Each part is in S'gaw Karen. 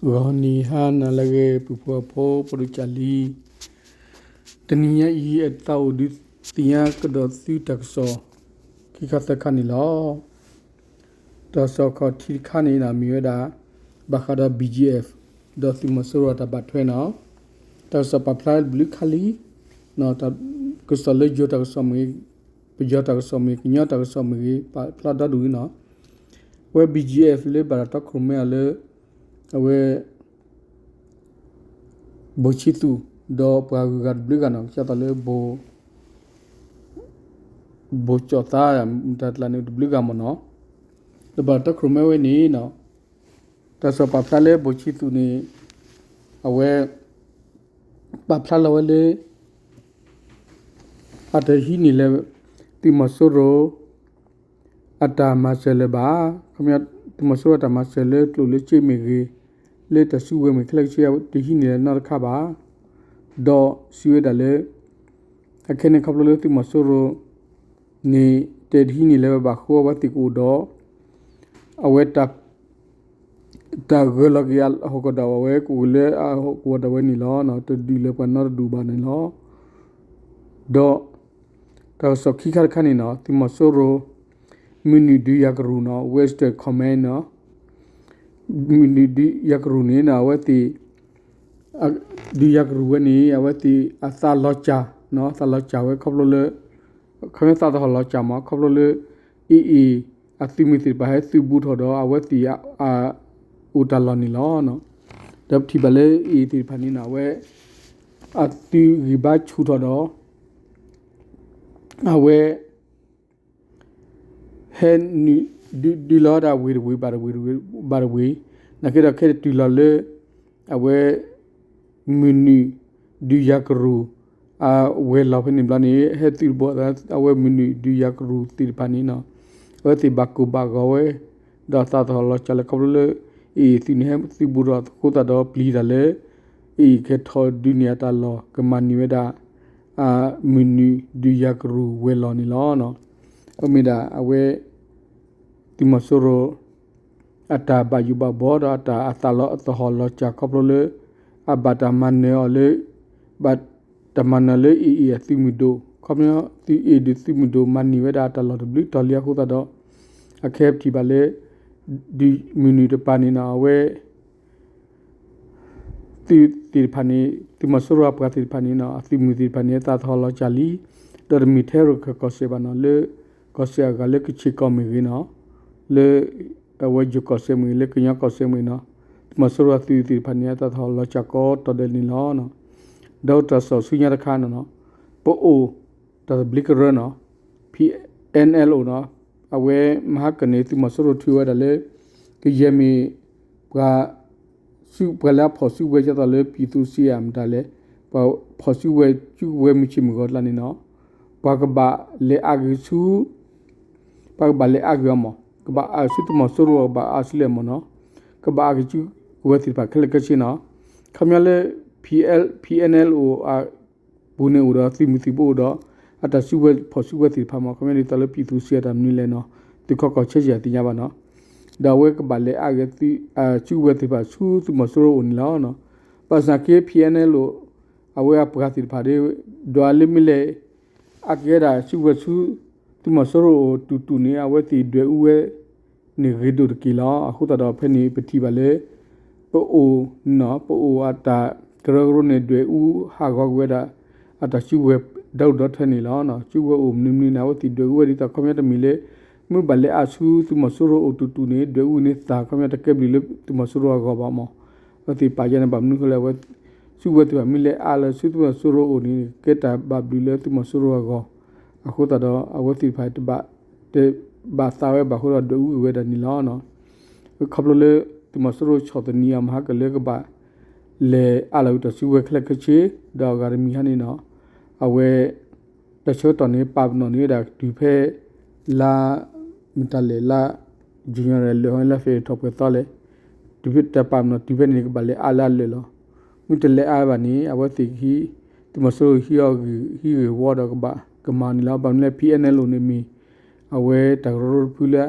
ဂီၤနံၤဟါနၤလၢအဂ့ၤ ပုၢ်ဖိဝဲၢ်ဖိ ဖိဒိၣ်ကၢ်လံၤ, တနံၤညါအံၤ အသးအိၣ်ဒုးသ့ၣ်ညါကဒီးသုတၢ်ကစီၣ် ခံခါသၢခါန့ၣ်လီၤ. တၢ်ကစီၣ်ခီၣ်ထံးတခါန့ၣ် မ့ၢ်ဝဲဒၣ် ဘၣ်ဃးဒီး ဘီၣ်ကၠံၣ်အဲၣ် ဒီးသုးမီၤစိရိၤအတၢ်ဘၣ်ထွဲန့ၣ်, တၢ်ကစီၣ်ပာ်ဖျါတဘျုးခါလံ, ကစီၣ်လၢယိၤတၢ်ကစီၣ်မ့ၢ်ဂ့ၤ, ပယီၤတၢ်ကစီၣ်မ့ၢ်ဂ့ၤ, ကညီတၢ်ကစီၣ်မ့ၢ်ဂ့ၤ ပာ်ဖျါဒီဒူၣ်န့ၣ်, အဝဲ ဘီၣ်ကၠံၣ်အဲၣ် လၢဘၣ်တၢ်တီခိၣ်ရိၣ်မဲအီၤလၢ အဝဲ ဘိၣ်ဆံသူၣ် ဒီးပှၤဂုၤဂၤတဘျုးဂၤန့ၣ် ကသိးလၢ ဘိၣ်ကၠီၣ်သး မတၤတကျါန့ၣ်တဘျုးဂၤမ့ၢ်န့ၣ်, လၢဘၣ်တၢ်တီခိၣ်ရိၣ်မဲဝဲန့ၣ်, တၢ်ကစီၣ်ပာ်ဖျါလၢဘိၣ်ဆံသူၣ်န့ၣ် အဝဲ ပာ်ဖျါလီၤဝဲလၢ အတဟံးန့ၢ်လၢ သုးမီၤစိရိၤ အတၢ်မၤစၢၤလၢၤဘၣ်, သုးမီၤစိရိၤအတၢ်မၤစၢၤလၢကျိၣ်လၢစ့မ့ၢ်ဂ့ၤ, လၢတၢ်စုကဝဲၤမ့ၢ်ခဲလၢာ်ကဆ့ တဟံးန့ၢ်လၢၤနီတခါဘၣ်, ဒီးစံးဝဲဒၣ်လၢ အခဲန့ၣ်ခီဖျိလၢသုးမီၤစိရိၤန့ၣ် တဟံးန့ၢ်လၢၤဘၣ်အဃိ အဝဲသ့ၣ်ကအိၣ်ဒီး အဝဲ တၢ်ဂၢၢ်လီၤက့ၤအဟီၣ်ကဝီၤဒၣ်ဝဲ ကအိၣ်လၢအဟီၣ်ကဝီၤဒၣ်ဝဲန့ၣ်လီၤ. တဒုးလၢၤပှၤနီတဒူၣ်ဘၣ်န့ၣ်လီၤ. ဒီးတၢ်ကစီၣ်ခံခါတခါန့ၣ်န့ၣ် သုးမီၤစိရိၤ မုၢ်နုာ်ဒုးယၤကရူၢ်န့ၣ် Western Command န့ၣ် မုၢ်နုာ်ဒုးယၤကရူၢ်န့ၣ် အဝဲသ့ၣ် ဒုးယၤကရူၢ်ဝဲန့ၣ် အဝဲသ့ၣ်အသးလီၤစၢ်, သးလီၤစၢ်ဝဲခီဖျိလၢ ခီဖျိသးသဟီၣ်လီၤစၢ်မး ခီဖျိလၢ အ့ၣ်အ့ၣ် အသုးမုၢ်သ့ၣ်တဖၣ်ဟဲသုးဘူးထီၣ်ဒီး အဝဲသ့ၣ်အအိၣ်တၢ်လီၢ်န့ၣ်လီၤ. ဒီးပထံၣ်ဘၣ်လၢ အ့ၣ်အ့ၣ် သ့ၣ်တဖၣ်န့ၣ် အဝဲ အသုးဂံၢ်ဘါဆူၣ်ထီၣ်ဒီး အဝဲ ဟဲနုာ်ဒုးလီၤဒၣ်ဝ့ၢ်တဝ့ၢ်ဘၣ်တဝ့ၢ်ဘၣ်တဝ့ၢ်, နာ်က့ဒီးခဲအံၤတုၤလီၤလၢ အဝဲ မုၢ်နုာ်ဒုးယၤကရူၢ် အဝဲၤလီၢ်ဖဲန့ၣ်ဘျီန့ၣ် ဟဲသုးတဘီ အဝဲမုၢ်နုာ်ဒုးယၤကရူၢ်သ့ၣ်တဖၣ်န့ၣ် အဝဲသ့ၣ်ဘၣ်ကိၢ်ဘၣ်ဂီၤဝဲ ဒီးသးသဟီၣ်လီၤစၢ်လၢခီဖျိလၢ အ့ၣ်အ့ၣ် သုးန့ၣ်ဟဲသုးဘူးထီၣ်အဃိသတးဒီး ပျံၤတၢ်လၢ အ့ၣ်အ့ၣ် ကဟဲထီၣ်ဒုးန့ၢ်အတၢ်လီၢ် ကမၤန့ၢ်ဝဲဒၣ် မုၢ်နုာ်ဒုးယၤကရူၢ်ဝဲၤလီၢ်န့ၣ်လီၤ. အမ့ၢ်ဒၣ်အဝဲ သုးမီၤစိရိၤ အတၢ်ဘၣ်ယိၣ်ဘၣ်ဘီဒီး အတၢ်အသးလီၤသဟီၣ်လီၤစၢ်ခီဖျိလၢ အဘၣ်တၢ်မၤနၢၤအီၤလၢ ဘၣ်တၢ်မၤနၢၤလၢ အ့ၣ်အ့ၣ် အသုးမုၢ်ဒိၣ် ခီဖျိ သုးအ့ၣ်ဒုးသုးမုၢ်ဒိၣ် မၤန့ၢ်ဝဲဒၣ်အတၢ်လီၢ်တဘျုးတီၤလံအဃိသတးဒီး အခဲအံၤပထံၣ်ဘၣ်လၢ ဒုးမုၢ်နုာ်တပၤန့ၣ်န့ၣ် အဝဲ သုးသ့ၣ်တဖၣ်န့ၣ် သုးမီၤစိရိၤအပှၤသ့ၣ်တဖၣ်န့ၣ် အသုးမုၢ်သ့ၣ်တဖၣ်န့ၣ် အသးသဟီၣ်လီၤစၢ်လံ, ဒီးတမ့ၢ်ထဲရခဲၣ်ကီၢ်စဲၣ်ဘၣ်န့ၣ် လၢကီၢ်စဲၣ်အဂၤလၢကခ့ၣ်ကီၢ်မ့ၢ်ဂ့ၤန့ၣ် လၢ အဝဲယိၤကီၢ်စဲၣ်မ့ၢ်ဂ့ၤ လၢကညီကီၢ်စဲၣ်မ့ၢ်ဂ့ၤန့ၣ် သုးမီၤစိရိၤအသုးသ့ၣ်တဖၣ်န့ၣ် အသးသဟီၣ်လီၤစၢ်ကိးတီၤဒဲးန့ၣ်လီၤ. ဒီးတၢ်ကစီၣ်ဆူညါတခါန့ၣ် ပအိၣ် တၢ်သဘျ့ကရၢန့ၣ် ဖံအဲၣ်အဲၣ်လ်အိၣ်န့ၣ် အဝဲမဟါကၢန့ၣ် သုးမီၤစိရိၤထုးဝဲဒၣ်လၢ ကယဲၢ်မ့ၢ် ပှၤ စုပှၤလၢအဖီၣ်စုကဝဲၤဒ်သိးလၢ ပြည်သူ့စစ် မတၤလဲၣ်, ပှၤဖီၣ်စုကဝဲၤစုကဝဲၤမုၢ်ဆ့ၣ်မုၢ်ဂီၤတကျါန့ၣ်န့ၣ် ပှၤကဘၣ်လဲၤအါဂ့ၤဆူ ပှၤကဘၣ်လဲၤအါဂ့ၤအီၤမး ကဘၣ်အါဆူသုးမီၤစိရိၤ ကဘၣ်အါဆူလဲၣ်မးန့ၣ် ကဘၣ်အါဂ့ၤဆူကဝဲၤသ့ၣ်တဖၣ်ခဲလၢာ်ခဲဆ့န့ၣ် ခီပညီလၢ ဖံအဲၣ်အဲၣ်လ်အိၣ် အပူၤန့ၣ်အိၣ်ဒီးသုးမုၢ်သံၣ်ဘိအိၣ်ဒီး အတၢ်စုကဝဲၤဖီၣ်စုကဝဲၤသ့ၣ်တဖၣ်မး ခီပညီဒ်သိးလၢ ပြည်သူ့စစ် အတၢ်မနုၤလဲၣ်န့ၣ် သုးခီၣ်ကီၢ်ဆဲးယဲၢ်သ့ၣ်ညါဘၣ်န့ၣ် ဒီးအဝဲကဘၣ်လဲၤအါဂ့ၤ စုကဝဲၤသ့ၣ်တဖၣ်ဆူသုးမီၤစိရိၤအိၣ်န့ၣ်လီၤ. ဘၣ်ဆၣ်က့ ဖံအဲၣ်အဲၣ်လ်အိၣ် အဝဲအပှၤသ့ၣ်တဖၣ်ဒီး ဒွးလၢမ့ၢ်လဲၤ အကဲဒၣ်စုကဝဲၤဆူ သုးမီၤစိရိၤအိၣ်တူၢ်တူၢ်န့ၣ် အဝဲသ့ၣ်ဒွဲၣ်အူဝဲ န့ၣ်ဂ့ၤဒိၣ်တက့ၢ်လီၤ. အဃိသတးဒီးဖဲန့ၣ်ပထံၣ်ဘၣ်လၢ ပအိၣ်န့ၣ် ပအိၣ်အတၢ်ကရၢကရိန့ၣ် ဒွဲၣ်အူဟးဂီၤကွံာ်ဝဲဒၣ် အတၢ်စုကဝဲၤဒီဒူၣ်ဒီထၢန့ၣ်လီၤ. စုကဝဲၤအိၣ်မနုၤမနုၤန့ၣ် အဝဲသ့ၣ်ဒွဲၣ်အူဝဲဒ်သိး ခီပညီတမံၤလၢ မ့ၢ်ဘၣ်လဲၤအါဆူသုးမီၤစိရိၤအိၣ်တူၢ်တူၢ်န့ၣ် ဒွဲၣ်အူန့ၣ်သၢ် ခီပညီတကဲဘျုးလၢသုးမီၤစိရိၤအဂီၢ်ဘၣ်မး အဝဲသ့ၣ်ပာ်ယါန့ၣ် ဘၣ်မနုၤဃိလဲၣ် အဝဲ စုကဝဲၤသ့ၣ်တဖၣ်မ့ၢ်လဲၤအါလၢဆူသုးမီၤစိရိၤအိၣ်န့ၣ် ကဲတၢ်ဘၣ်ဘျုးလၢသုးမီၤစိရိၤအဂီၢ် အဃိသတးဒီး အဝဲသ့ၣ်တဖၣ်တဘၣ် တဘၣ်သးဝဲဘၣ်အဃိဒီးဒွဲၣ်အူကွံာ်ဝဲဒၣ်န့ၣ်လီၤ. ခီဖျိလၢ သုးမီၤစိရိၤဆီၣ်သနံးအီၤမဟါကၢလၢကဘၣ် လဲၤအါလီၤဝံၤတၢ်စုကဝဲၤခဲလၢာ်ခဲဆ့ ဒီးအဂၤတမံၤဟါန့ၣ်န့ၣ် အဝဲ တၢ်ဆၢကတီၢ်န့ၣ် ပာ်ပနီၣ်န့ၢ်ဝဲဒၣ်တုၤဖဲ လါ မတၤလဲၣ် လါ January လၢာ်ဟီလၢ February ထီၣ်ပှဲၤသီလဲၣ် တုၤဖဲတၢ်ပာ်ပနီၣ်တုၤဖဲန့ၣ် ကဘၣ်လဲၤအါလၢအလၢာ်လီၤ. မ့ၢ်တလဲၤအါဘၣ်န့ၣ် အဝဲသ့ၣ်ကဟံး သုးမီၤစိရိၤဟံးအီၤဂ့ၢ်ဟံးဂ့ၢ်ဝီဒီးကဘၣ်ကမၤန့ၣ်လီၤ. ဘၣ်မနုၤလဲၣ် ဖံအဲၣ်အဲၣ်လ်အိၣ်န့ၣ်မ့ၢ် အဝဲတၢ်ကရၢကရိတဖုလၢ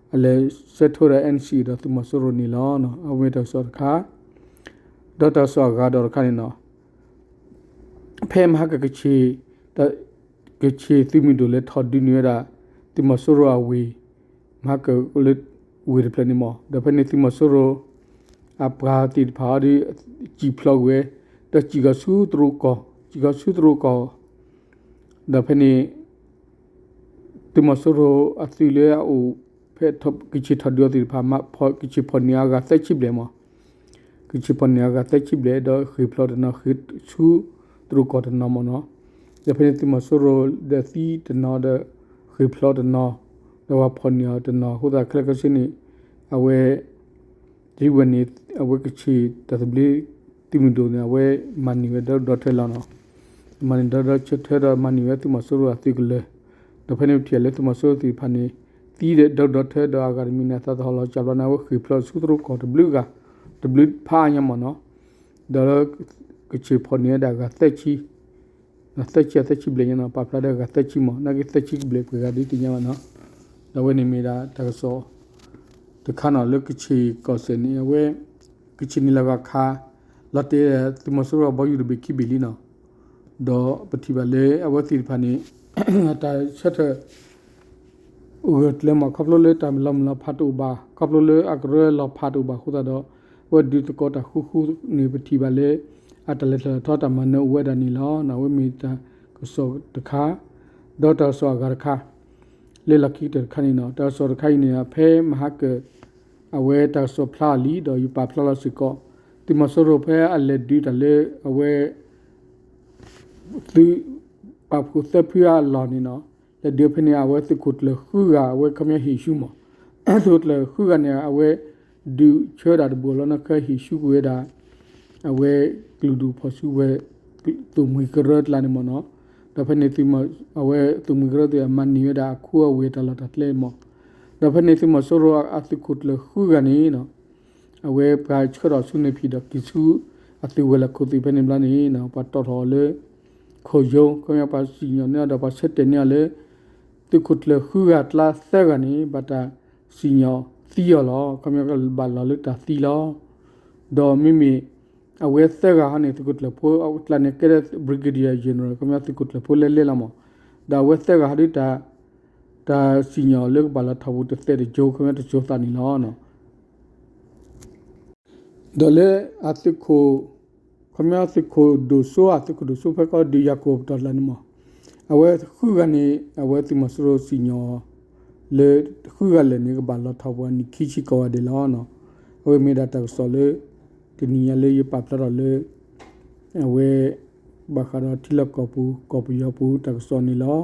အ အလဲၤဆဲးထီၣ်ဒီး NCA ဒီးသုးမီၤစိရိၤန့ၣ်လီၤ. အဝဲမ့ၢ်တၢ်ကစီၣ်တခါ, ဒီးတၢ်ကစီၣ်အဂၤဒီးတခါန့ၣ်နီၤ, ဖဲမဟါက ကခ့ၣ်သုးမုၢ်ဒိၣ်လဲၤထီၣ်ဒုးန့ၢ်ဝဲဒၣ် သုးမီၤစိရိၤအဝ့ၢ် မဟါကလၢဝ့ၢ်တဖျၢၣ်န့ၣ်မး, ဒီးဖဲန့ၣ်သုးမီၤစိရိၤ အပှၤသ့ၣ်တဖၣ်အီၤဒီး စံၣ်ဖျိးကွံာ်ဝဲ, ဒီးစံၣ်ကီၤဆူတရူးကီၢ်, စံၣ်ကီၤဆူတရူးကီၢ်, ဒီးဖဲန့ၣ် သုးမီၤစိရိၤအသုးလၢအအိၣ် ဖဲကခ့ၣ်ထီၣ်ဒုးအီၤသ့ၣ်တဖၣ် ကခ့ၣ်ဖီၣ်န့ၢ်အဂၤသၢဆံဘျဲၣ်မး, ကခ့ၣ်ဖီၣ်န့ၢ်အဂၤသၢဆံဘျဲၣ် ဒီးဃ့ၢ်ဖျိးတနီၤ ဃ့ၢ်ဆူတရူးကီၢ်တနီၤမးနီၤ, ဒီးဖဲန့ၣ်သုးမီၤစိရိၤဒီးသံတနီၤဒီး ဃ့ၢ်ဖျိးတနီၤ, ဒီးပှၤဖီၣ်န့ၢ်အီၤတနီၤ အဃိသတးခဲလၢာ်ခဲဆ့န့ၣ် အဝဲ တဝဲန့ၣ် အဝဲကခ့ၣ်တၢ်သဘျ့သုးမုၢ်ဒိၣ်န့ၣ် အဝဲမၤန့ၢ်ဝဲဒီဒီထၢလီၤနီၤ, မၤန့ၢ်ဒီဒီထၢဒီးမၤန့ၢ်ဝဲသုးမီၤစိရိၤအသုးကလၢၤ, ဒီးဖဲန့ၣ်ပထံၣ်လၢသုးမီၤစိရိၤသ့ၣ်တဖၣ်န့ၣ် သံဒီးဒီဒီထၢဒီးအဂၤတမံၤန့ၣ် အသးသဟီၣ်လီၤကၠၢ်ဘျီန့ၣ် အဝဲဃ့ၢ်ဖျိးဆူတရူးကီၢ်တဘျုးဂၤ, တဘျုးဖးအါညါမးနီၤ, ဒီးလၢ ကခ့ၣ်ဖီၣ်န့ၢ်ဝဲဒၣ်အဂၤသၢဆံ သၢဆံအသၢဆံဘျဲၣ်ညါနီၤ, ပာ်ဖျါဒီးအဂၤသၢဆံမး, နာ်က့သၢဆံကဘျဲၣ်ပှဲၤဂၤဒ်တသ့ၣ်ညါဘၣ်နီၤ, ဒီးအဝဲန့ၣ်မ့ၢ်ဒၣ်တၢ်ကစီၣ်တခါနီၤ လၢကခ့ၣ်ကီၢ်စဲၣ်န့ၣ် အဝဲ ကခ့ၣ်နံၣ်လီၤဂာ်ခါ လီၤတဲာ်သုးမီၤစိရိၤဘီယူၤတဘ့ၣ်ခံဘ့ၣ်လံနီၤ, ဒီးပထံၣ်ဘၣ်လၢအဝဲသ့ၣ်တဖၣ်န့ၣ် တၢ်ဆၢထၢၣ် ဂၢၢ်ကျၢၤမး ခီဖျိလၢတၢ်လီၤမုၢ်လီၤဖးတအိၣ်ဘၣ်, ခီဖျိလၢအကရၢလီၤဖးတအိၣ်ဘၣ်အဃိသတးဒီး အဝဲဒုးသကိးတၢ်ဃူဃူန့ၣ် ပထံၣ်ဘၣ်လၢ အတၢ်လဲၤထီၣ်လဲၤထီတၢ်မၤနၢၤအိၣ်ဝဲဒၣ်န့ၣ်လီၤ. အဝဲမ့ၢ်တၢ်ကစီၣ်တခါ, ဒီးတၢ်ကစီၣ်အဂၤတခါ လၢလီၢ်ခံကတၢၢ်တခါန့ၣ်နီၤ, တၢ်ကစီၣ်တခါအံၤန့ၣ် ဖဲမဟါကၢၣ် အဝဲတၢ်ကစီၣ်ဖျါအီၤလံ ဒီးယပာ်ဖျါလီၤစ့ၢ်ကီး, သုးမီၤစိရိၤဖဲအလဲၤဒုးတၢ်လၢ အဝဲ သုးပာ်ဖှိၣ်သၢဖုအလီၢ်န့ၣ်နီၤ, လဲၤဒုးဖဲန့ၣ် အဝဲသုးခိၣ်ကျၢၢ်ဃုဂၤ အဝဲခီပညီဟ့ၣ်ဆူမး, သုးခိၣ်ကျၢၢ်ဃုဂၤန့ၣ် အဝဲဒုးဆၢဒၣ်တဘိလီၤနီၤ ခဲဟ့ၣ်ဆူကွံာ်ဝဲဒၣ် အဝဲကလုာ်ဒူၣ်ဖီၣ်စုဝဲၤ သုးမှံၤကရၢတကျါန့ၣ်မးနီၤ, ဒီးဖဲန့ၣ် အဝဲသုးမှံၤကရၢသ့ၣ် အမၤန့ၢ်ဝဲဒၣ်အခိအဝ့ၢ်အတၢ်လီၢ်တၢ်ကျဲမး, ဒီးဖဲန့ၣ်သုးမီၤစိရိၤအသုးခိၣ်ကျၢၢ်ဃုဂၤန့ၣ်နီၤ အဝဲပှၤဆှၢထီၣ်ဆူန့ၣ်ဖံးဒီးက့ၤဆူ အသုးဝဲၤလီၢ်ခိၣ်သ့ၣ်ဖဲန့ၣ်ဘျီန့ၣ် ပှၤတီၣ်ထီၣ်အီၤလၢ ခိၣ်ယိ ခီပညီပှၤစံၣ်ညီၣ်န့ၢ်အီၤဒီးပှၤဆၢတဲာ်န့ၢ်အီၤလၢ သုးခိၣ်ကျၢၢ်ဃုဂၤအကျါသၢဂၤန့ၣ် ဘၣ်တၢ်စံၣ်ညီၣ်သံအီၤလီၤ. ခီပညီကဘၣ်လီၤလၢတၢ်သံလီၤ. ဒီးမ့မ့ၢ် အဝဲသၢဂၤဟီန့ၣ် သုးခိၣ်ကျၢၢ်ဖိအကျါန့ၣ် ကဲဒၣ် Brigadier General ခီပညီသုးခိၣ်ကျၢၢ်ဖိလဲလဲလီၤမး, ဒီးအဝဲသၢဂၤဟီဒုး တၢ်စံၣ်ညီၣ်လၢကဘၣ်လီၤထီၣ်ပူၤတသဲးတကၠိ ခီပညီတကၠိသးန့ၣ်လီၤ. ဒီးလၢအသုးခိၣ် ခီပညီသုးခိၣ်ဒိၣ်စိ အသုးခိၣ်ဒိၣ်စိဖဲကီၢ်ဒုးယၤကိာ်ပတီၢ်ကျါန့ၣ်မး, အဝဲဃုဂၤန့ၣ် အဝဲသုးမီၤစိရိၤစံၣ်ညီၣ် လၢဃုဂၤလၢာ်န့ၣ် ကဘၣ်လီၤထီၣ်ပူၤအနံၣ်ခံဆံကိးဂၤဒဲးလီၤ. အဝဲမ့ၢ်ဒၣ်တၢ်ကစီၣ်လၢ တနံၤညါလၢယပာ်ဖျါထီၣ်လၢ အဝဲ ဘၣ်ဃးဒီးထံလီၢ်ကီၢ်ပူၤ ကီၢ်ပယီၤပူၤတၢ်ကစီၣ်န့ၣ်လီၤ.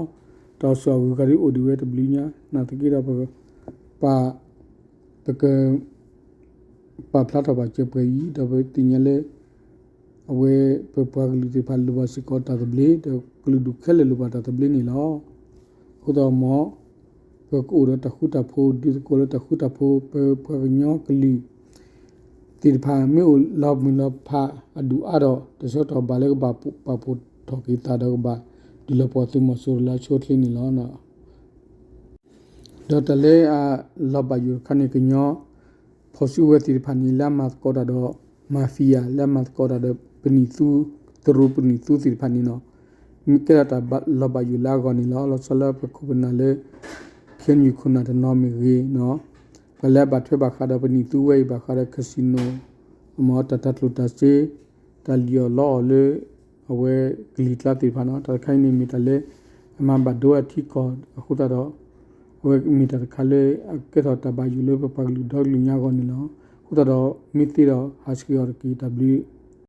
တၢ်ကစီၣ်အဂုၤအဂၤဒ်အိၣ်ဒံးဝဲတဘျုးညါ နာ်သက့ဒီး ပ ပက ပာ်ဖျါထီၣ်ဘၣ်စၢၤပှဲၤအံၤ ဒီးပသ့ၣ်ညါလၢ အဝဲပပှၤကလုာ်သ့ၣ်တဖၣ်လိၣ်ဘၣ်စ့ၢ်ကီးတၢ်သဘျ့ ဒီးကလုာ်ဒူၣ်ခဲလၢာ်လိၣ်ဘၣ်တၢ်သဘျ့န့ၣ်လီၤ. အဃိသတးမ့ၢ် ပကအိၣ်ဒီးတၢ်ဃူတၢ်ဖိး ဒုးသကိးလၢတၢ်ဃူတၢ်ဖိး ပပှၤကညီကလုာ် သ့ၣ်တဖၣ် မ့ၢ်အိၣ်လီၤမုၢ်လီၤဖးအဒူၣ်အါဒီး တၢ်ဆၢကတီၢ်ဘၣ်လၢကဘၣ်ပာ်ဖှိၣ်ထီၣ်က့ၤသးဒီးကဘၣ် ဒုးလီၤပှီၢ်သုးမီၤစိရိၤလၢအဆိအချ့န့ၣ်လီၤ. ဒီးတၢ်လၢအလီၤဘၣ်ယိၣ်တခါန့ၣ် ကညီ ဖီၣ်စုကဝဲၤသ့ၣ်တဖၣ်န့ၣ် လၢအမၤသကိးတၢ်ဒီး mafia လၢအမၤသကိးတၢ်ဒီးပနံာ်သူ တရူးပနံာ်သူသ့ၣ်တဖၣ်န့ၣ်လီၤ. မ့ၢ်ကဲထီၣ်တၢ်လီၤဘၣ်ယိၣ်လၢအဂီၢ်န့ၣ်လီၤ. လီၤဆီလၢပခိၣ်ပနၢ်လၢ ခ့ၣ်အဲၣ်ယူၣ် ခိၣ်နၢ်တနီၤမ့ၢ်ဂ့ၤနီၤ, ပှၤလၢအဘၣ်ထွဲဘၣ်ဃးဒီးပနံာ်သူဝဲအံၤ ဘၣ်ဃးဒီး casino အမ့ၢ်တၢ်တၢ်ကျိၣ်တၢ်စ့ တၢ်လံၣ်အီၣ်လီအီၣ်လၢ အဝဲကလံၤကျါသ့ၣ်တဖၣ်နီၤ, တၢ်တခါအံၤန့ၣ်မ့ၢ်တၢ်လၢ အမၤဘၣ်ဒိအထံကီၢ်အဃိသတးဒီး အဝဲမ့ၢ်တၢ်တခါလၢအကဲထီၣ်တၢ်ဘၣ်ယိၣ်လၢပပှၤကလုာ်ဒီကလုာ်ညါအဂီၢ်န့ၣ်လီၤ. အဃိသတးဒီး မ့ၢ်သ့ဒီးဟးဆှဲးအီၤတက့ၢ် တၢ်ဘျုး